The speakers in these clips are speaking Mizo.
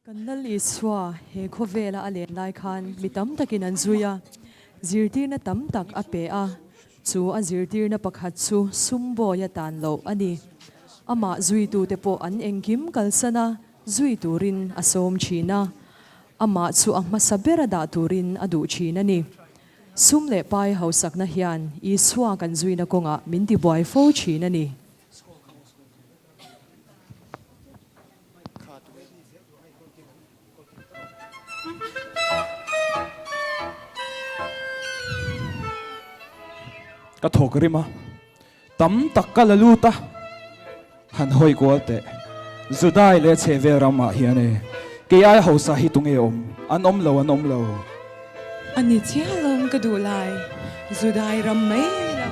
Kan Lal Isua he khawvela a len lai khan mi tam takin an zui a, zirtirna tam tak a pe a, chu a zirtirna pakhat chu sum bawi a tan loh a ni. Amah zuitute pawh an engkim kalsan a, zui turin a sawm thin a, amah chu a hmasa bera dah turin a duh thin a ni. Sum leh pai hausakna hian Isua kan zuina kawngah min tibuai fo thin a ni. Ka thawk rim a, tam tak ka la lut a, han hawi kual teh. Judai leh chhehvel ramah hian e, kei aia hausa hi tunge awm? An awm lo, an awm lo. A ni chiah lawm ka duh lai, Judai ram mai ni lo,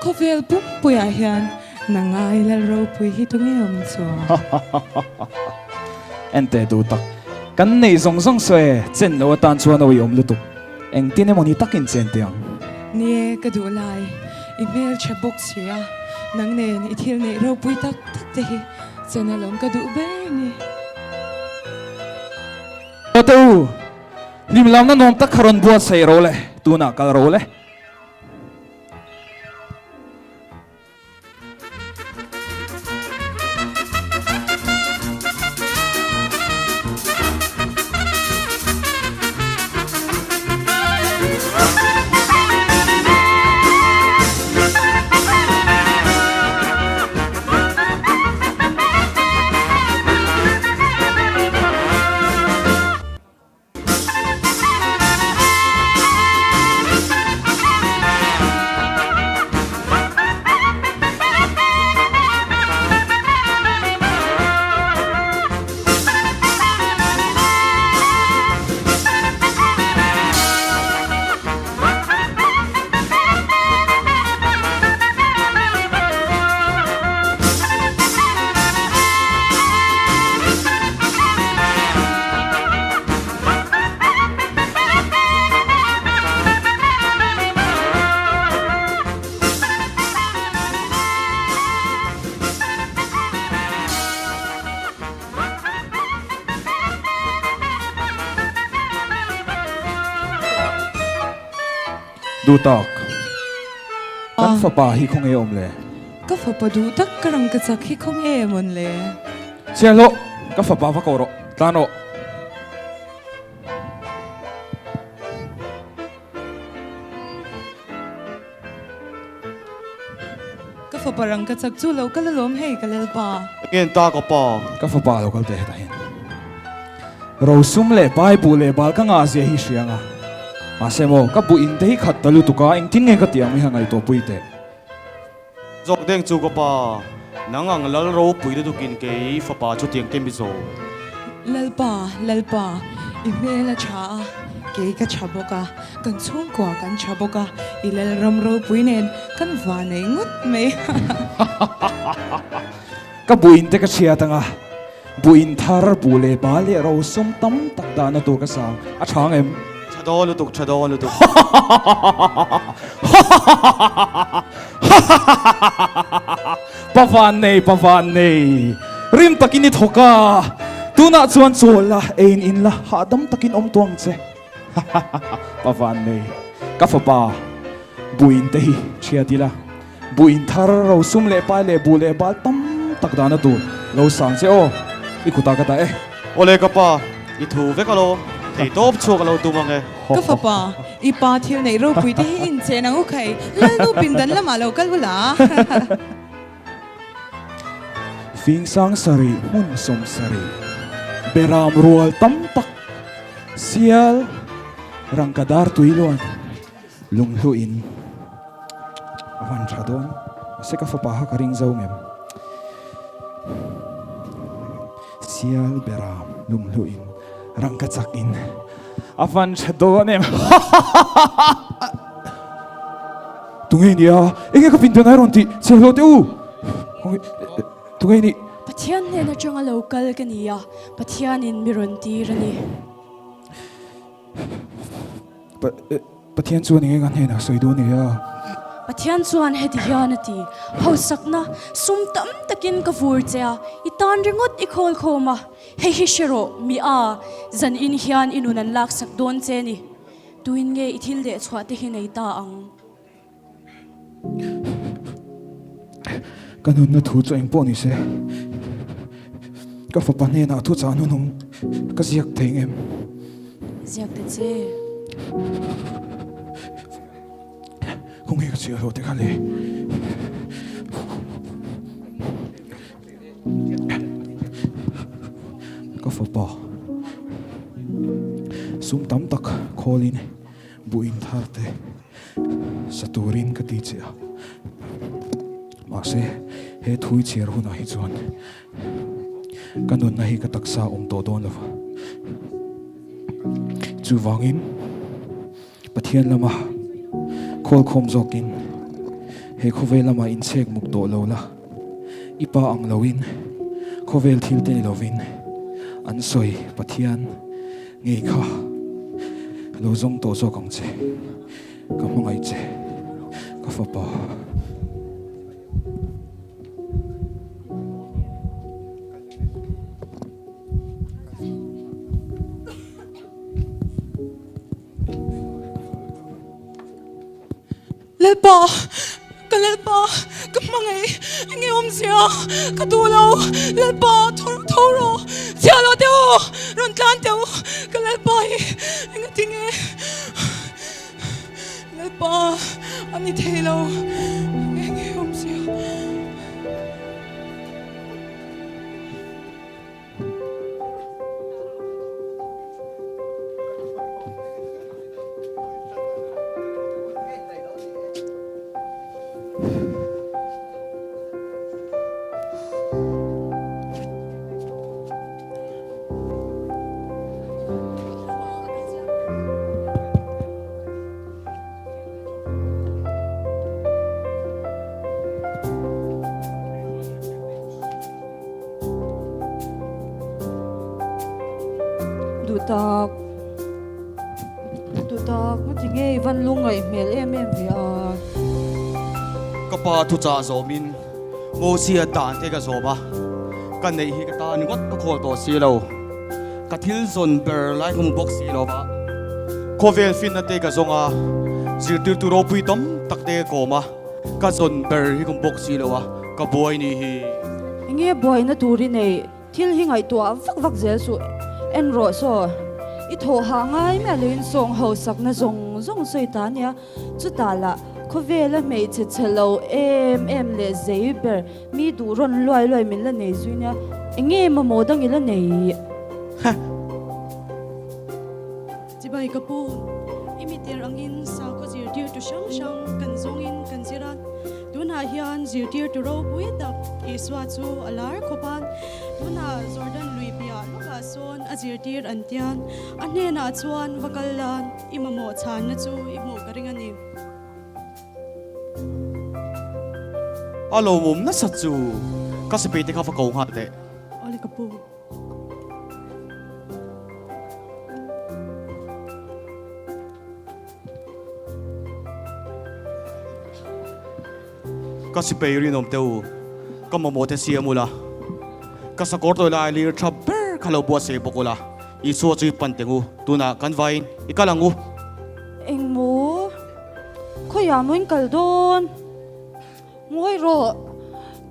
khawvel pumpuiah hian Nangai lal ropui hi tunge awm chuan? Enteh duh tak, kan neih zawng zawng saw e, chen lo atan chuan awi awm lutuk, engtin emaw ni takin chen teh ang. Ni e, ka duh lai, i hmeltha bawk si a, nang nen i thil neih ropui tak tak te hi chen alawm ka duh ber ni. Aw te u, hlimlamna nuam tak kha rawn buatsaih ro le, tunah kal ro le. Duhtak, kan fapa hi khawnge awm le? Ka fapa duhtak ka rangkachak hi khawnge mawn le? Chhiahhlawh, ka fapa va ko rawh, tlan rawh. Ka fapa rang ka chak chu lo kal alawm hei ka lalpa. Enge an ta ka pa? Ka fapa lo kal teh hetah hian rosum leh pai buh leh bal ka ngah zia hi hria ang a, mahse maw ka buh in te hi khat ta lutuk a, engtin nge ka tih ang i han ngaihtuah pui teh. Zawk deng chu ka pa, nang ang lal ropui lutukin kei fapa chu tiang te mi zawh. Lalpa, Lalpa, i hmel a tha a, kei ka tha bawk a, kan chhungkua kan tha bawk a, i lal ram ropui nen kan va nei ngawt mai. Ka buin te ka chhiat ang a, buin thar, buh leh bal leh rosum tam tak dahna tur ka sang, a tha ang em? Tha dawn lutuk, tha dawn lutuk. Pavan nei, pavan nei, rim takin i thawk a, tunah chuan chawl la, eiin in la, hahdam takin awm tuang che. Pavan nei, ka fapa, buin te hi chhiat ila. Buh in thar ro sum leh pai leh buh leh bal tam tak dahna tur lo sang che aw, i kutah ka dah e. Awle ka pa, i thu vek alawm, thei tawp chhuak a lo tum ang e. Ka fapa, i pa thil neih ropui te hi inchen ang u khai, Lalnu pindan lamah lo kal ula. Fing sang sarih hmun 70, beram rual tam tak, sial, rangkadar tuiluan, Lunghlu in a van tha dawn mahse ka fapa kha ka ring zo ngem. Sial bera lunghlu in rangka chak in a van tha dawn em. Tunge nia enge ka pin dawn ai rawn tih chhe hlawh teh u. Tunge nih. Pathian hnen atanga lo kal ka ni a, Pathianin mi rawn tir a ni. Pathian chuan enge ka hnenah sawi dawn nia? Pathian chuan heti hian a ti, Hausakna sum tam takin ka vur che a, i tan ringawt i khawl khawm a, hei hi hre rawh, mi a, zan in hian i nun an laksak dawn che ni. Tuin nge i thil leh chhuah te hi nei ta ang? Ka nunna thu chu engpawh ni se, ka fapa hnenah thuchah hnunung ka ziak thei ngem? Ziak ta che. Khawnge ka chhiar ho te kha le? Ka fapa sum tam tak khawlin buh in thar te sa turin ka ti che a. Mahse he thui chhiar hunah hi chuan ka nunna hi ka taksa awm tawh dawn lo va. Chuvangin. Pathian lama khawlkhawm zawkin he khawvel lama inchhek muk tawh lo la, i pa ang loin khawvel thil te ni lovin an sawi Pathian ngei kha lo zawng tawh zawk ang che, ka hmangaih che ka fapa. Lalpa, ka Lalpa, ka hmangaih, enge awmzia, ka duh lo, Lalpa, tho rawh, tho rawh, chhiah lo teh u, rawn tlan teh u, ka Lalpa hi engatinge, Lalpa, a ni thei lo, enge awmzia. Duhtak, duhtak, ngati nge i van lungngaih hmel em em ve a? Ka pa thuchah zawmin Mosia dan te ka zawm a, ka neih hi ka tan ngawt ka khawl tawh si lo. Ka thil zawn ber lai ka hmu bawk si lo va, khawvel finna te ka zawng a, zirtirtu ropui tam tak te ka kawm a. Ka zawn ber hi ka bawk si lo a, ka buai ni hi. Enge buaina tur i neih? Thil hi ngaihtuah vak vak zel suh. En rawh saw, i thawh hah ngai miah loin sawng hausakna zawng zawng sawi ta ania. Chutah lah khawvela hmeichhe chhe lo em em leh zei ber mi duh rawn luai luai min la nei zui nia. Enge mamawh dang i la nei? Chibai ka pu, i mitir angin sakhaw zirtirtu hrang hrang kan zawngin kan zir a, tunah hian zirtirtu ropui tak Isua chu a lar khawp a, tunah Jordan lui piah lawkah sawn a zirtir an tian, a hnenah chuan va kal la, i mamawh chhanna chu i hmuh ka ring a ni. A lawmawm nasa chu ka sipai te kha va ko nghal teh. Awle ka pu. Ka sipai rinawm teh u, ka mamawh te siam ula, ka sakawr tawi lai lir tha ber kha lo buatsaih bawk ula, Isua chu i pan teng u, tunah kan vaiin i kal ang u. Engmaw? Khawiah maw in kal dawn? Ngawi rawh,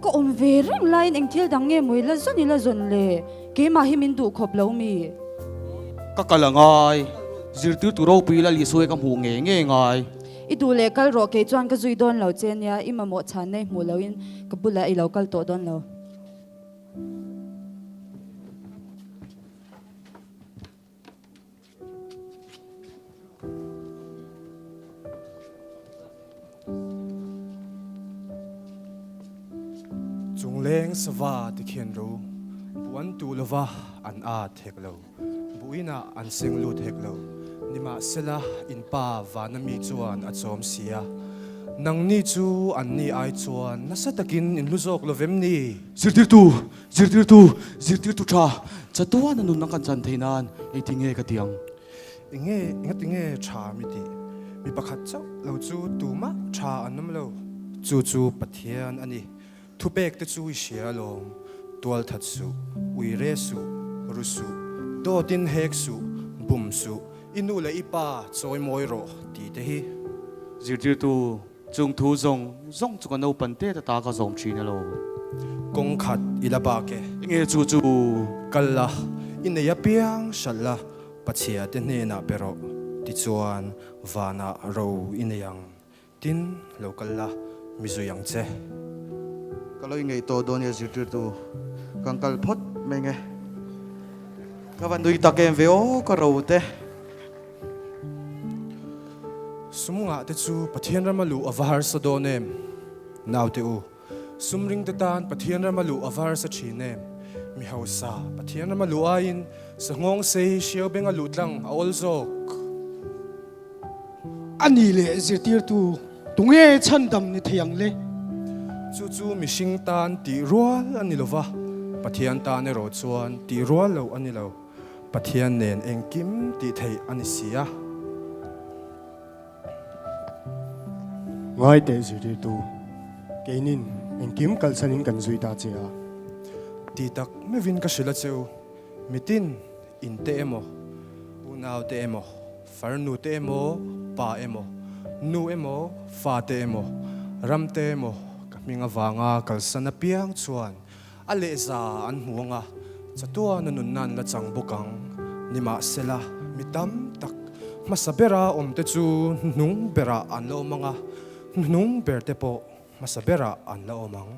ka awm ve reng laiin eng thil dang nge maw i la zawn i la zawn le? Keimah hi min duh khawp lo mi? Ka kal a ngai, zirtirtu ropui la Lisue ka hmuh ngei ngei ngai. I duh leh kal rawh, kei chuan ka zui dawn lo che nia, i mamawh chhanna i hmuh loin ka bulah i lo kal tawh dawn lo. Chungleng sava ti khian ro bu an tuh lova an at hek lo, bu inah an seng lut hek lo. Nimahsela in pa vana mi chuan a chawm si a, nangni chu anni ai chuan nasa takin in hlu zawk lo vem ni? Zirtirtu, Zirtirtu, zirtirtu tha, chatuan a nunna kan chan theih nan engtin nge ka ti ang? Enge, engatinge tha mi tih? Mi pakhat chauh lo chu tumah tha an awm lo. Chu chu Pathian a ni. Thupek te chu i hria alawm. Tual that suh, ui re suh, ru suh, dawtin hek suh, bum suh, i nu leh i pa chawi mawi rawh tih te hi. Zirtirtu Chung thu zawng zawng chu ka naupan te ta ta ka zawm thin alo. Kawng khat i la bak e. Enge chu chu? Kal la, i nei apiang hralh la, Pachhia te hnenah pe rawh, tichuan vanah ro i nei ang. Tin, lo kal la, mi zui ang che. Ka lo ingeih tawh dawn nia zirtirtu, kan kal phawt mai nge. Ka va nui tak em ve aw ka ro te. Sum ngah te chu Pathian rama luh a va harsa dawn em? Naute u, sum ring te tan Pathian rama luh a va harsa thin em? Mi hausa Pathian rama luh aiin sanghawng sei hriau benga luh tlang a awl zawk. A ni leh zirtirtu tunge chhandam ni thei ang le? Chu chu mihring tan tih rual a ni lova, Pathian tan erawh chuan tih rual loh a ni lo. Pathian nen engkim tih theih a ni si a. Ngai teh zirtirtu, keinin engkim kalsanin kan zui ta che a. Ti tak meuhin ka hrilh a che u, mitin in te emaw, unau te emaw, farnu te emaw, pa emaw, nu emaw, fa te emaw, ram te emaw ka hming avanga kalsan apiang chuan A lehza an hmu ang a, chatuan a nunna an la chang bawk ang. Nimahsela, mi tam tak hmasa bera awmte chu hnuhnung berah an la awm ang a, hnuhnung berte pawh hmasa berah an la awm ang.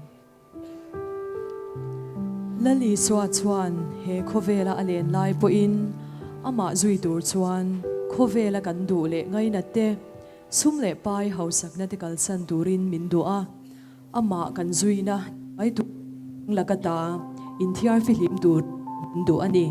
Lal Isua chuan he khawvela a len lai pawhin amah zui tur chuan khawvela kan duh leh ngainat te, sum leh pai hausakna te kalsan turin min duh a. Amah kan zuina mai tur laka ta inthiar fihlim tur min duh a ni.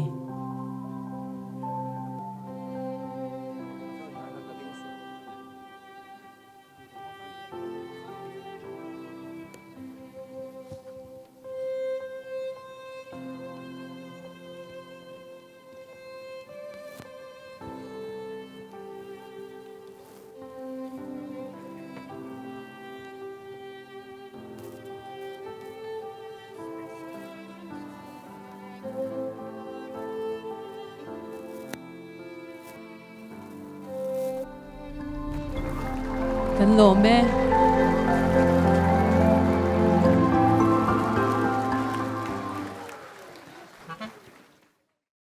Kan lawm e.